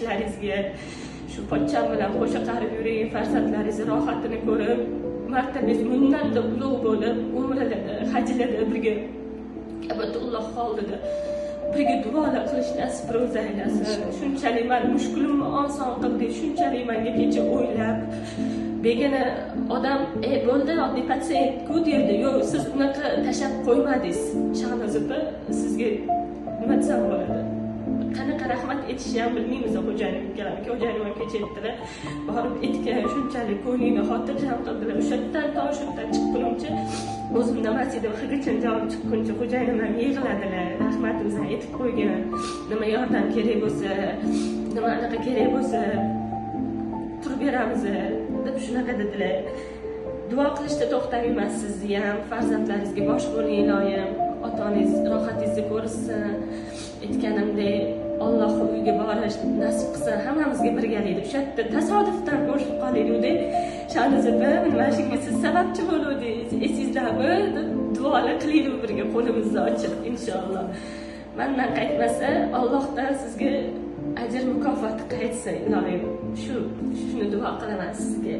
Ishlaringizga shu pochcham bilan qo'sha qarib yuring, farzandlaringizni rohatini ko'rib, martabangiz bundanda ulug' bo'lib, umralarda, hajlarda birga Ka'batulloh oldida birga duolar qilish nasib ro'za aylasin. Shunchalik mani mushkulimni oson qildingiz, shunchalik manga kecha o'ylab begona odam bo'ldi, oddiy patsient-ku derdi. Yo'q, siz unaqa tashlab qo'ymadingiz. Shahnoz opa, sizga nima desam bo'ladi? Qanaqa rahmat aytishni ham bilmaymiz xo'jayinim ikkalamiz. Xo'jayinim ham kecha aytdilar, borib aytgan, shunchalik ko'nglingni xotirjam qildilar. O'sha yerdan to o'sha yerdan chiqqunimcha o'zimda emas edim, hig'ichin javob chiqquncha xo'jayinim ham yig'ladilar. Rahmat o'zim aytib qo'ygan, nima yordam kerak bo'lsa, nima anaqa kerak bo'lsa turib beramiz deb shunaqa dedilar. Duo qilishda to'xtamayman sizni ham, farzandlaringizga bosh bo'ling iloyim, ota-onangiz rohatingizni ko'rsin. Aytganimdek, Alloh uyiga borish nasib qilsin hammamizga birgalikda. O'sha yerda tasodifdan ko'rishib qolaylik-da. Shahnoz opa, mana shunga siz sababchi bo'luvdingiz, esingizdami deb duolar qilaylik birga, qo'limizni ochib inshaalloh. Mandan qaytmasa, Allohdan sizga ajr mukofoti qaytsin iloyim. Shuni duo qilaman sizga.